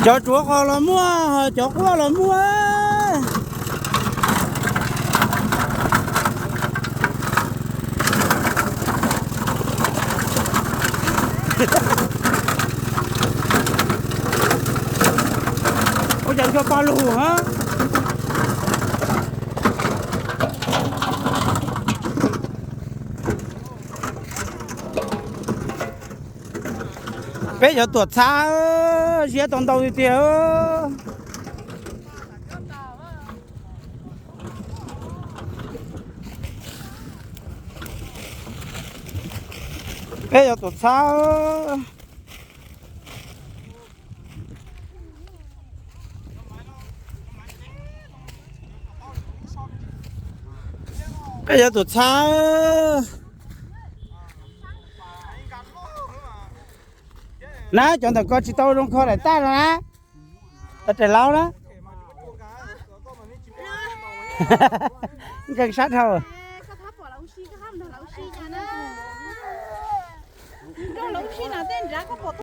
Cov tsuav qos los muaj, cov quaj los muaj. Ua cas nco pa lug hab. Peb yuav tuam txhab, ziab tau ntau tiag tiag. Peb yuav tuam txhab. Peb yuav tuam txhab. Na, cov ntawm ko tsis tau zoo kho daim tag no na. Tau tes laub na. Nkeeg sab dhau.